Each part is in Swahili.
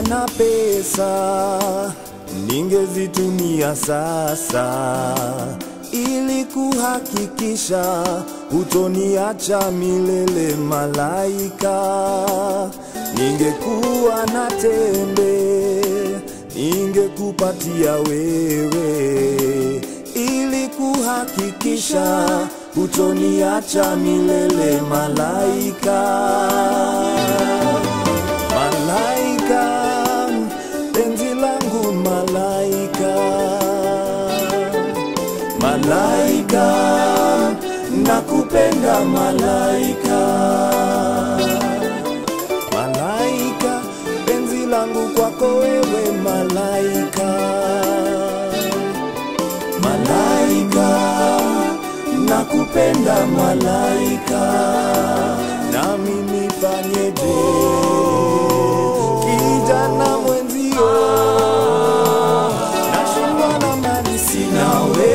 na pesa ningezitumia sasa ili kuhakikisha hutoniacha milele malaika. Ningekuwa na tembe ningekupatia wewe ili kuhakikisha hutoniacha milele malaika. Malaika, penzi langu malaika. Malaika, nakupenda malaika. Malaika, penzi langu kwako wewe malaika. Malaika, nakupenda malaika. Nami nifanyeje kijana mwenzio, nashindwa na mali sina we,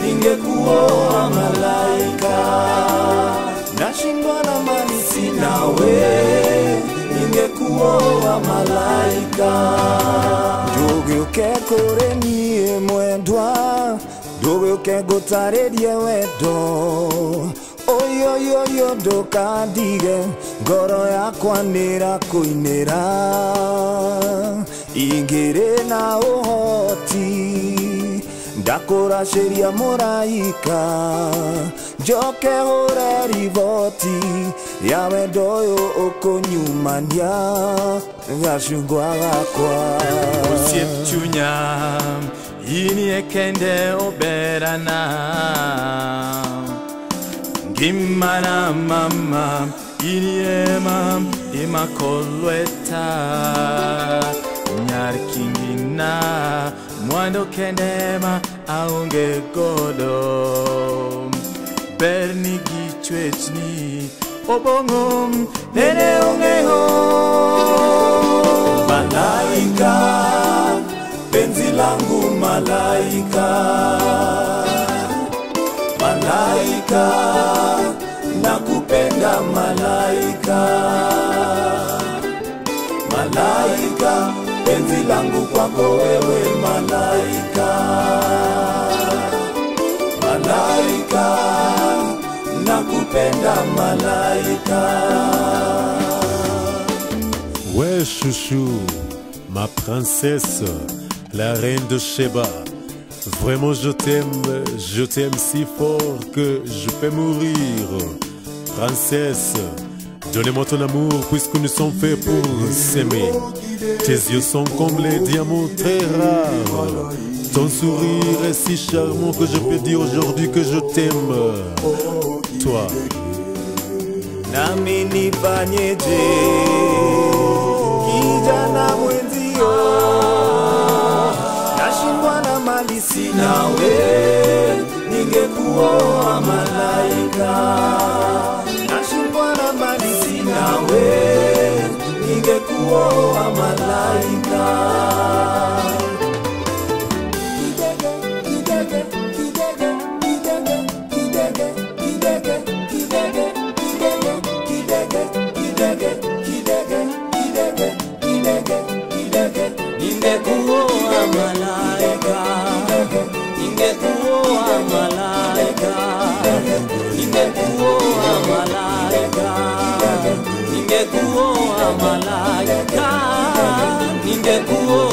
ningekuoa malaika. Nashindwa na mali sina we, ningekuoa malaika. Ndũgĩũke kũrĩ niĩ mwendwa, ndũgĩũke ngũtarĩrie wendo. Oyoyoyo ndũkandige, ngoro yakwa nĩĩrakũinĩra. Ingĩrĩ na ũhoti ndakũracĩria mũraika, njoke hũre riboti ya wendo ũyũ ũkũnyumania gacungwa gakwa. Osiep chunya, inie kende oberana. Ngimana mama, inie mam imakolweta. Nyar kingina, mwando kendema aonge godo. Berni gi chwechni, obong'o nene ong'eyo. Malaika, penzi langu malaika. Malaika, nakupenda malaika. Malaika, penzi langu kwako wewe malaika. Malaika, nakupenda malaika. Ouais chouchou, ma princesse, la reine de Sheba. Vraiment je t'aime si fort que je peux mourir. Princesse, donnez-moi ton amour puisque nous sommes faits pour s'aimer. Tes yeux sont comme les diamants très rares. Ton sourire est si charmant que je peux dire aujourd'hui que je t'aime. Toi. Nami nifanyeje kijana mwenzio, nashindwa na mali sina we, ningekuoa malaika. Nashindwa na mali sina we, ningekuoa malaika. Kidege, kidege, kidege, kidege, kidege, kidege, kidege, kidege, kidege, kidege, kidege, kidege, kidege. Ningekuoa malaika, ningekuoa malaika, ningekuoa malaika, ningekuoa malaika, ningekuoa.